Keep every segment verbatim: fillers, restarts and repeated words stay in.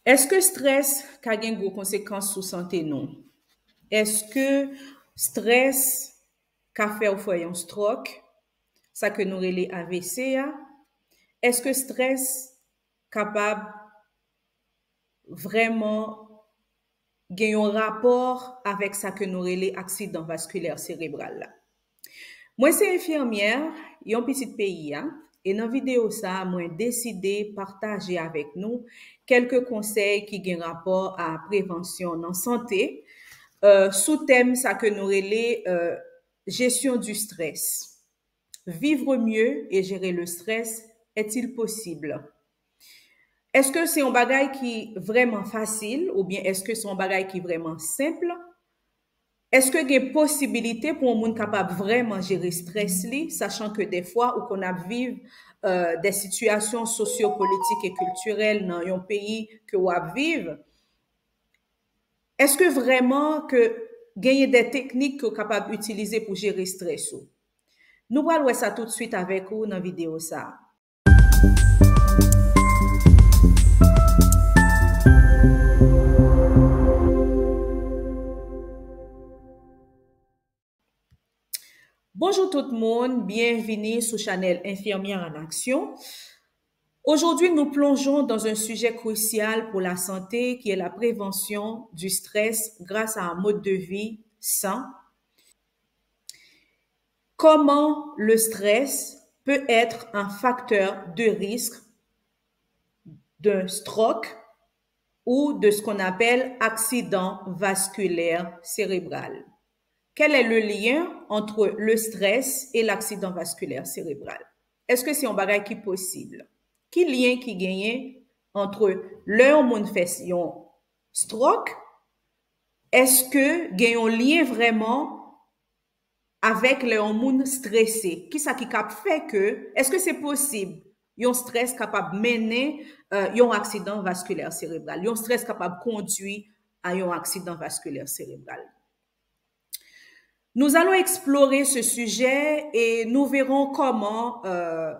Èske strès ka gen gwo konsekans sou sante nou? Èske strès ka fè w fè yon stròk, sa ke nou rele A V C a? Èske strès kapab vrèman gen yon rapò avèk sa ke nou rele aksidan vaskilè serebral la? Mwen se enfimyè, yon pitit peyi a, e nan videyo sa a, mwen deside pataje avèk nou kèlke konsèy ki gen rapò a prevansyon nan sante, euh, sou tèm sa ke nou rele, euh, gestion du stress. Vivre mieux et gérer le stress, est-il possible? Èske se yon bagay ki vrèman fasil oubyen èske se yon bagay ki vrèman senp? Èske gen posibilite pou yon moun kapab vrèman jere strès li, sachan ke dèfwa ou konn ap viv, euh, de sitiyasyon sosyopolitik e kiltirèl nan yon peyi ke w ap viv? Èske vrèman ke genyen de teknik ke w kapab itilize pou jere strès ou? Nou pral wè sa tout swit avèk ou nan videyo sa a. Bonjour tout le monde, bienvenue sur Chanel Infirmière en Action. Aujourd'hui, nous plongeons dans un sujet crucial pour la santé qui est la prévention du stress grâce à un mode de vie sain. Comment le stress peut être un facteur de risque d'un stroke ou de ce qu'on appelle accident vasculaire cérébral? Quel est le lien entre le stress et l'accident vasculaire cérébral? Èske se yon bagay ki posib? Ki lyen ki genyen ant lè yon moun fè yon stròk? Èske gen yon lyen vrèman avèk lè yon moun strese? Kisa ki kab fè ke, èske se posib yon strès kapab mennen, euh, yon aksidan vaskilè serebral? Yon strès kapab kondwi a yon aksidan vaskilè serebral. Nous allons explorer ce sujet et nous verrons comment, euh,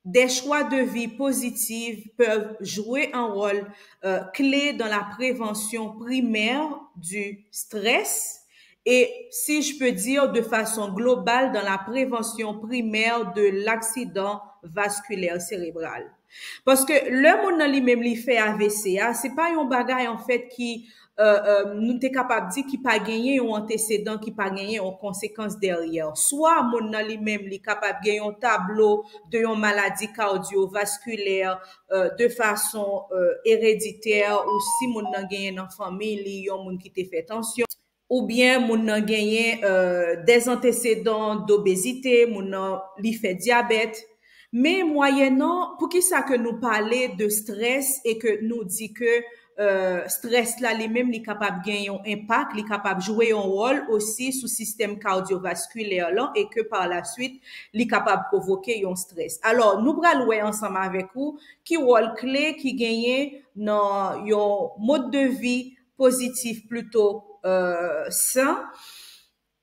des choix de vie positifs peuvent jouer un rôle, euh, clé dans la prévention primaire du stress et, si je peux dire, de façon globale dans la prévention primaire de l'accident vasculaire cérébral. Paske lè moun nan li menm li fè A V C a, se pa yon bagay anfèt ki, euh, euh, nou te kapab di ki pa genyen yon antesedan, ki pa genyen yon konsekans dèyè. Swa moun nan li menm li kapab gen yon tablo de yon maladi kadyovaskilè, euh, de fason, euh, ereditè, ou si moun nan genyen nan fanmi li yon moun ki te fè tansyon, oubyen moun nan genyen, euh, des antécédents d'obésité, moun nan li fè dyabèt. Men mwayènan, poukisa ke nou pale de strès e ke nou di ke, euh, strès la li menm li kapab gen yon enpak, li kapab jwe yon wòl osi sou sistèm kadyovaskilè lan e ke pa la swit li kapab pwovoke yon strès? Alò, nou pral wè ansanm avèk ou ki wòl kle ki genyen nan yon mòd de vi pozitif, plito, euh, san,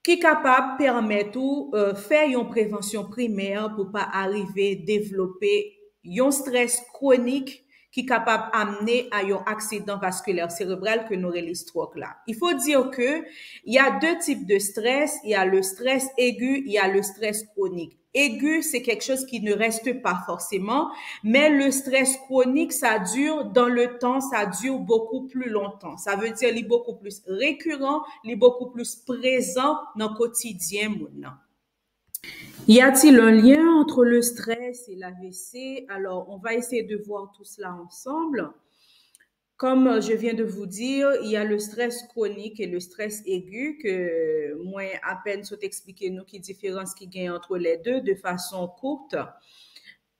ki kapab pèmèt ou, euh, fè yon prevansyon primè pou pa arive devlope yon strès kwonik ki kapab amne a yon aksidan vaskilè serebral ke nou rele stròk la. Il faut dire que il y a deux types de stress, il y a le stress aigu, il y a le stress chronique. Aigu, c'est quelque chose qui ne reste pas forcément, mais le stress chronique, ça dure dans le temps, ça dure beaucoup plus longtemps. Ça veut dire, li beaucoup plus récurrent, li beaucoup plus présent dans le quotidien moun nan. Y a-t-il un lien entre le stress et l'A V C? Alors, on va essayer de voir tout cela ensemble. Comme je viens de vous dire, il y a le stress chronique et le stress aigu, ke mwen apèn sot eksplike nou ki diferans ki gen entre les deux de façon courte,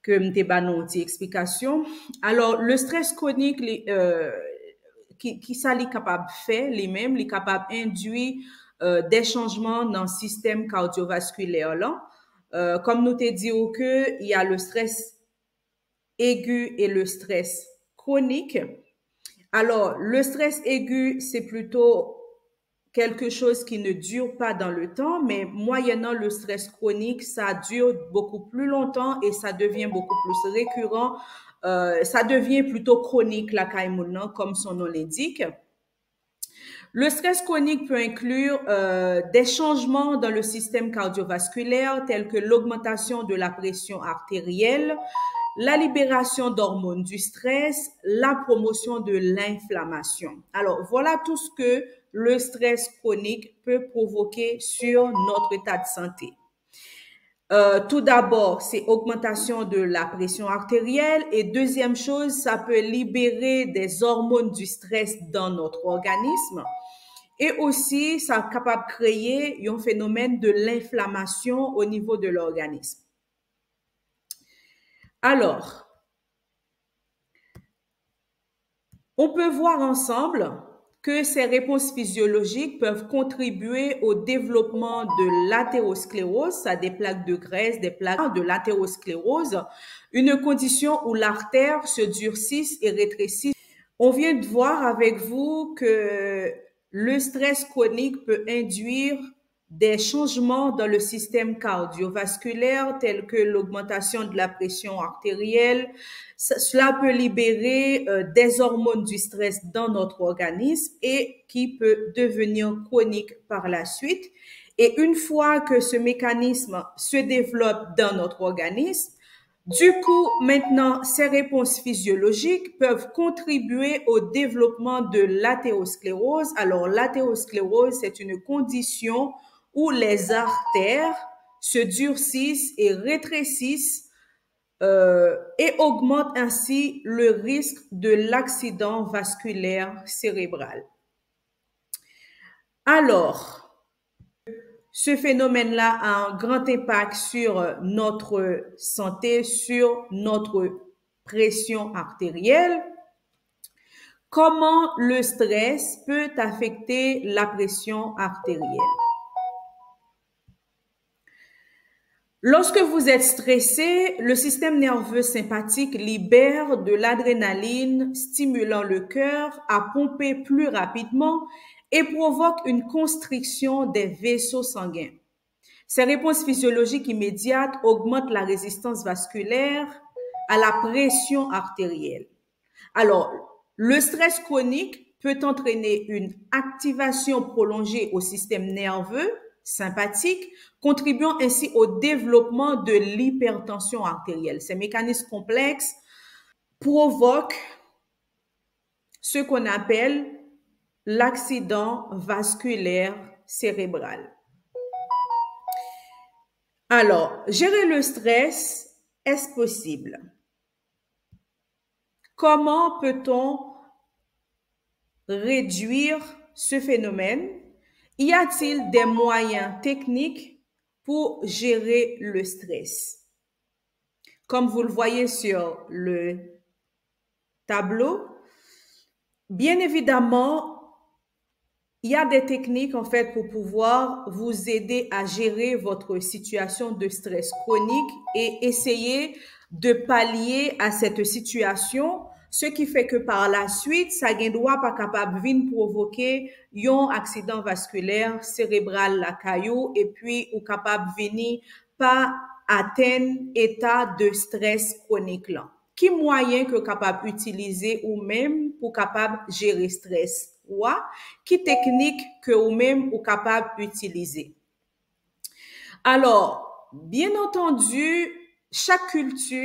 ke m te ba nou yon ti eksplikasyon. Alò, le stress chronique, li, euh, ki, ki sa li kapab fè li menm? Li kapab endwi, euh, des changements nan sistèm kadyovaskilè lan. Euh, kòm nou te di w ke y a le stress aigu et le stress chronique. Alors, le stress aigu, c'est plutôt quelque chose qui ne dure pas dans le temps, mais moyennant le stress chronique, ça dure beaucoup plus longtemps et ça devient beaucoup plus récurrent, euh, ça devient plutôt chronique, la kay moun nan, comme son nom l'indique. Le stress chronique peut inclure euh, des changements dans le système cardiovasculaire tels que l'augmentation de la pression artérielle, la libération d'hormones du stress, la promotion de l'inflammation. Alors, voilà tout ce que le stress chronique peut provoquer sur notre état de santé. Euh, tout d'abord, c'est augmentation de la pression artérielle et deuxième chose, ça peut libérer des hormones du stress dans notre organisme et aussi ça capable créer un phénomène de l'inflammation au niveau de l'organisme. Alors, on peut voir ensemble que ces réponses physiologiques peuvent contribuer au développement de l'athérosclérose, ça des plaques de graisse, des plaques de l'athérosclérose, une condition où l'artère se durcit et rétrécit. On vient de voir avec vous que le stress chronique peut induire des changements dans le système cardiovasculaire tels que l'augmentation de la pression artérielle. Cela peut libérer euh, des hormones du stress dans notre organisme et qui peut devenir chronique par la suite. Et une fois que ce mécanisme se développe dans notre organisme, du coup, maintenant, ces réponses physiologiques peuvent contribuer au développement de l'athérosclérose. Alors, l'athérosclérose, c'est une condition où les artères se durcissent et rétrécissent euh, et augmentent ainsi le risque de l'accident vasculaire cérébral. Alors, ce phénomène-là a un grand impact sur notre santé, sur notre pression artérielle. Comment le stress peut affecter la pression artérielle? Lorsque vous êtes stressé, le système nerveux sympathique libère de l'adrénaline, stimulant le cœur à pomper plus rapidement et provoque une constriction des vaisseaux sanguins. Ces réponses physiologiques immédiates augmentent la résistance vasculaire à la pression artérielle. Alors, le stress chronique peut entraîner une activation prolongée au système nerveux sympathique, contribuant ainsi au développement de l'hypertension artérielle. Ces mécanismes complexes provoquent ce qu'on appelle l'accident vasculaire cérébral. Alors, gérer le stress, est-ce possible? Comment peut-on réduire ce phénomène? Y a-t-il des moyens techniques pour gérer le stress? Comme vous le voyez sur le tableau, bien évidemment, il y a des techniques en fait pour pouvoir vous aider à gérer votre situation de stress chronique et essayer de pallier à cette situation, ce qui fait que par la suite, sa gen dwa pa kapab vin pwovoke yon aksidan vaskilè serebral lakay ou, epi ou kapab vini pa atenn eta de strès kwonik lan. Ki mwayen ke w kapab itilize ou menm pou w kapab jere strès ou a? Ki teknik ke ou menm ou kapab itilize? Alò, byen antandi, chak kilti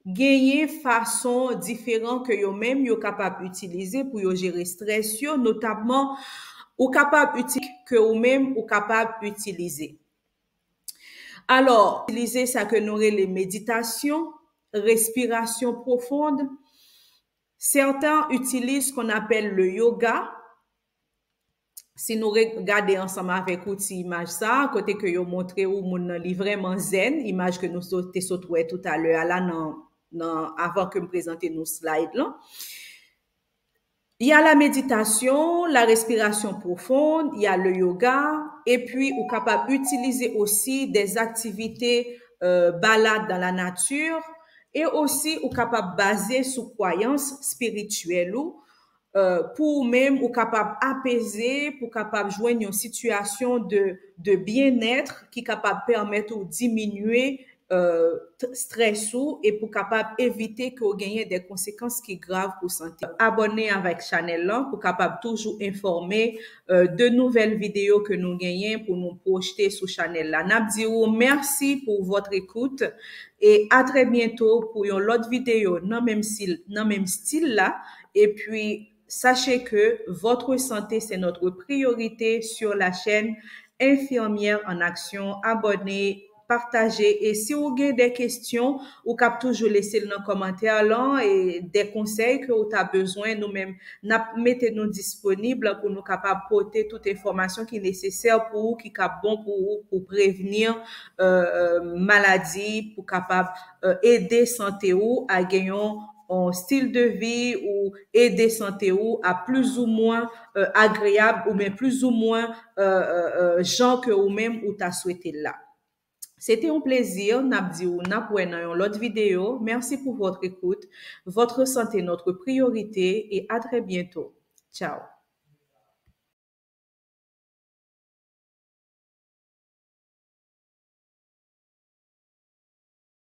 genyen fason diferan ke yo menm yo kapab itilize pou yo jere strès yo, notamman ou kapab itilize ke ou menm ou kapab itilize. Alò, itilize sa ke nou rele meditasyon, respiration profonde. Certains utilisent ce qu'on appelle le yoga. Si nou re-, gade ansanm avèk ou ti imaj sa, kote ke yo montre ou moun nan li vrèman zen, imaj ke nou so-, te sot wè toutalè a la nan, nan, avan ke m prezante nou slide lan. Il y a la méditation, la respiration profonde, il y a le yoga, epi ou kapab itilize osi des activités euh, balade dans la nature, e osi ou kapab baze sou kwayans espirityèl ou, euh, pou ou menm, ou kapab apeze, pou kapab jwenn yon sitiyasyon de, de byenèt ki kapab pèmèt ou diminye, euh, t- strès ou e pou kapab evite ke w genyen de konsekans ki grav pou sante. Abòne avèk chanèl lan pou kapab toujou enfòme, euh, de nouvèl videyo ke nou genyen pou nou pwochte sou chanèl la. N ap di ou mèsi pou votre écoute e à très bientôt pou yon lòt videyo nan menm stil, nan menm stil la. Epi, sachez que votre santé, c'est notre priorité sur la chaîne Infirmière en Action. Abòne, pataje. E si ou gen de kesyon, ou kap toujou lese l nan kòmantè lan, e de konsèy ke ou ta bezwen, nou menm, n ap mete nou disponib pou nou kapab pote tout enfòmasyon ki nesesè pou ou, ki kap bon pou ou, pou prevni, euh, maladi, pou kapab, euh, ede sante ou a gen yon, yon stil de vi ou ede sante ou a plizoumwen, euh, agreyab oubyen plizoumwen, euh, euh, euh, jan ke ou menm ou ta swete l la. Se te yon plezi, n ap di ou n ap wè nan yon lòt videyo. Merci pour votre écoute. Votre santé, notre priorité, et à très bientôt. Ciao.